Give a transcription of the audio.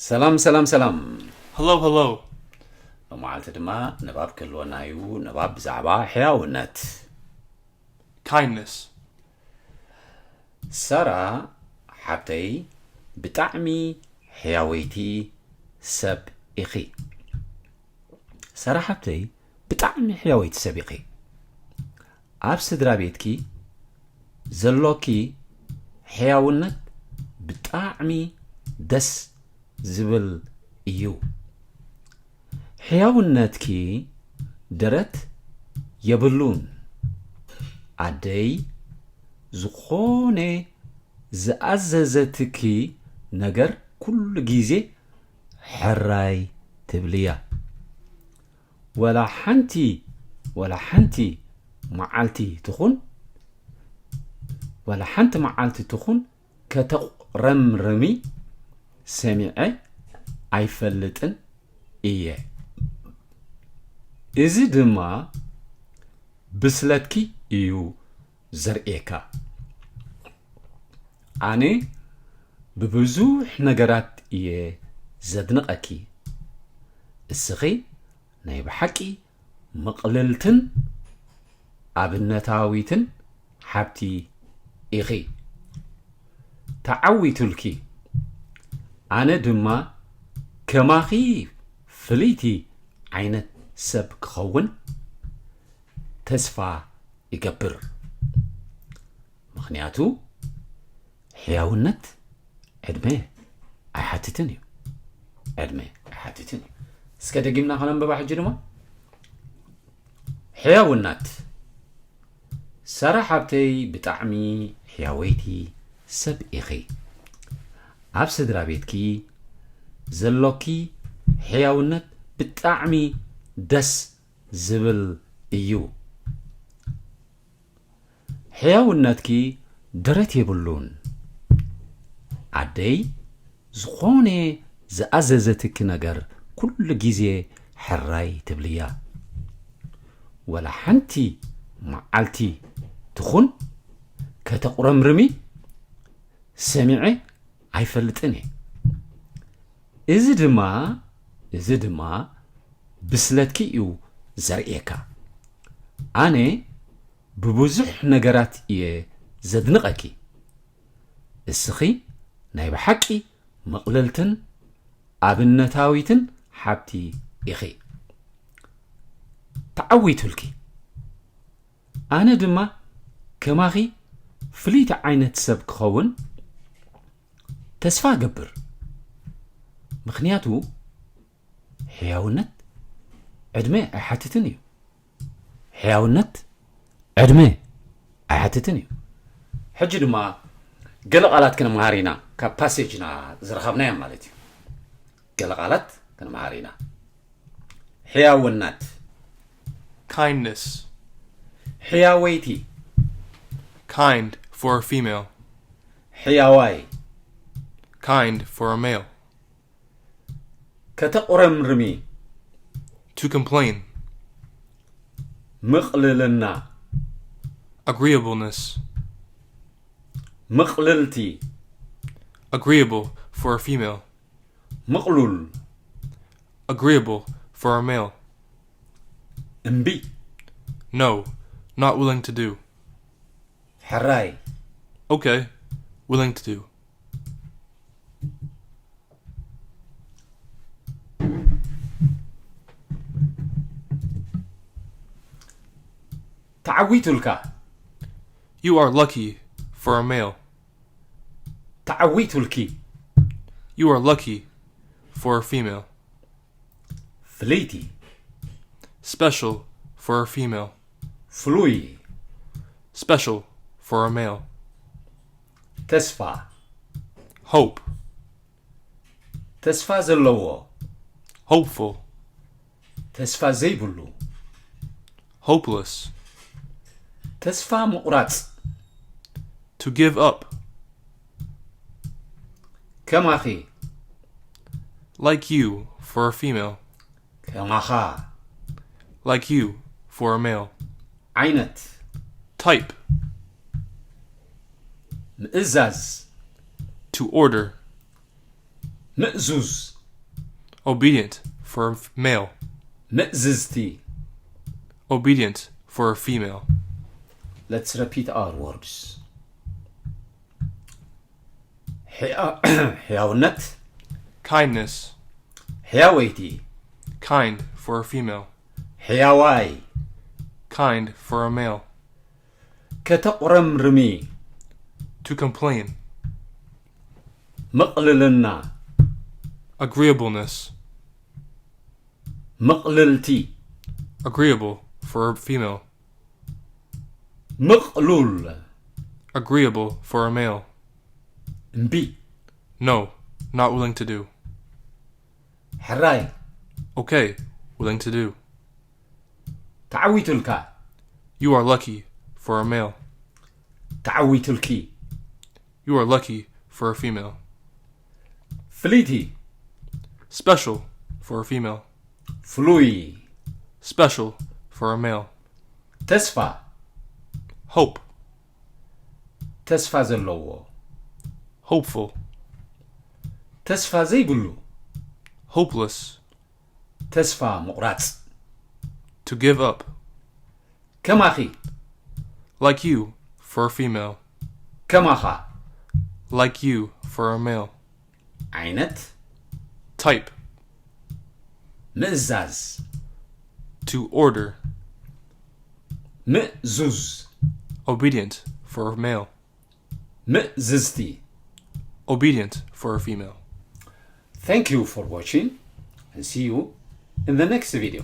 ሰላም ሰላም ሰላም። Hello, hello. ሎማዓልቲ ድማ ንባብ ክህልወና እዩ። ንባብ ብዛዕባ ሕያውነት። Kindness. ሳራ ሓብተይ፣ ብጣዕሚ ሕያወይቲ ሰብ ኢኺ። ሳራ ሓብተይ፣ ብጣዕሚ ሕያወይቲ ሰብ ኢኺ። ኣብ ስድራ ቤትኪ ዘሎኪ ሕያውነት ብጣዕሚ ደስ ዝብል እዩ። ሕያውነትኪ ደረት የብሉን። ኣደይ ዝኾነ ዝኣዘዘትኪ ነገር ኩሉ ግዜ ሕራይ ትብልያ። ወላ ሓንቲ፣ ወላ ሓንቲ መዓልቲ ትኹን፣ ወላ ሓንቲ መዓልቲ ትኹን ከተቑረምርሚ ሰሚዐ ኣይፈልጥን እየ። እዚ ድማ ብስለትኪ እዩ ዘርእየካ። ኣነ ብብዙሕ ነገራት እየ ዘድንቐኪ። እስኺ ናይ ብሓቂ ምቕልልትን ኣብነታዊትን ሓብቲ ኢኺ። ተዓዊቱልኪ። ኣነ ድማ ከማኺ ፍልይቲ ዓይነት ሰብ ክኸውን ተስፋ ይገብር። ምኽንያቱ ሕያውነት ዕድመ ኣይሓትትን እዩ። ዕድመ ኣይሓትትን እዩ። እስከ ደጊምና ከነንብባ ሕጂ ድማ። ሕያውነት። ሳራ ሓብተይ፣ ብጣዕሚ ሕያወይቲ ሰብ ኢኺ። ኣብ ስድራ ቤትኪ ዘሎኪ ሕያውነት ብጣዕሚ ደስ ዝብል እዩ። ሕያውነትኪ ደረት የብሉን። ኣደይ ዝኾነ ዝኣዘዘትኪ ነገር ኩሉ ግዜ ሕራይ ትብልያ። ወላ ሓንቲ መዓልቲ ትኹን ከተቑረምርሚ ሰሚዐ ኣይፈልጥን እየ። እዚ ድማ፣ እዚ ድማ ብስለትኪ እዩ ዘርእየካ። ኣነ ብብዙሕ ነገራት እየ ዘድንቐኪ። እስኺ ናይ ብሓቂ ምቕልልትን ኣብነታዊትን ሓብቲ ኢኺ። ተዓዊቱልኪ። ኣነ ድማ ከማኺ ፍልይቲ ዓይነት ሰብ ክኸውን ተስፋ እገብር። ምኽንያቱ ሕያውነት ዕድመ ኣይሓትትን እዩ። ሕያውነት ዕድመ ኣይሓትትን እዩ። ሕጂ ድማ ገለ ቃላት ክንመሃር ኢና፣ ካብ ፓሴጅና ዝረኸብናዮም ማለት እዩ። ገለ ቃላት ክንመሃር ኢና። ሕያውነት። Kindness. ሕያወይቲ። Kind for a female. ሕያዋይ። Kind for a male. ከተቑረምርሚ። To complain. ምቕልልና። Agreeableness. ምቕልልቲ። Agreeable for a female. ምቕሉል። Agreeable for a male. እምቢ። No, not willing to do. ሕራይ። Okay, willing to do. ተዓዊቱልካ። You are lucky for a male. ተዓዊቱልኪ። You are lucky for a female. ፍልይቲ። Special for a female. ፍሉይ። Special for a male. ተስፋ። Hope. ተስፋ ዘለዎ። Hopeful. ተስፋ ዘይብሉ። Hopeless. ተስፋ ምቑራጽ። To give up. ከማኺ። Like you for a female. ከማኻ። Like you for a male. ዓይነት። Type. ምእዛዝ። To order. ምእዙዝ። Obedient for a f- male. ምእዝዝቲ። Obedient for a female. Let's repeat our words. ሕያ- ሕያውነት። Kindness. ሕያወይቲ። Kind for a female. ሕያዋይ። Kind for a male. ከተቑረምርሚ። To complain. ምቕልልና። Agreeableness. ምቕልልቲ። Agreeable for a female. ምቕሉል። Agreeable for a male. እምቢ። No, not willing to do. ሕራይ። Okay, willing to do. ተዓዊቱልካ። You are lucky for a male. ተዓዊቱልኪ። You are lucky for a female. ፍልይቲ። Special for a female. ፍሉይ። Special for a male. ተስፋ። Hope. ተስፋ ዘለዎ። Hopeful. ተስፋ ዘይብሉ። Hopeless. ተስፋ ምቑራጽ። To give up. ከማኺ። Like you for a female. ከማኻ። Like you for a male. ዓይነት። Type. ምእዛዝ። To order. ምእዙዝ። Obedient for a male. ምእዝዝቲ። Obedient for a female. Thank you for watching and see you in the next video.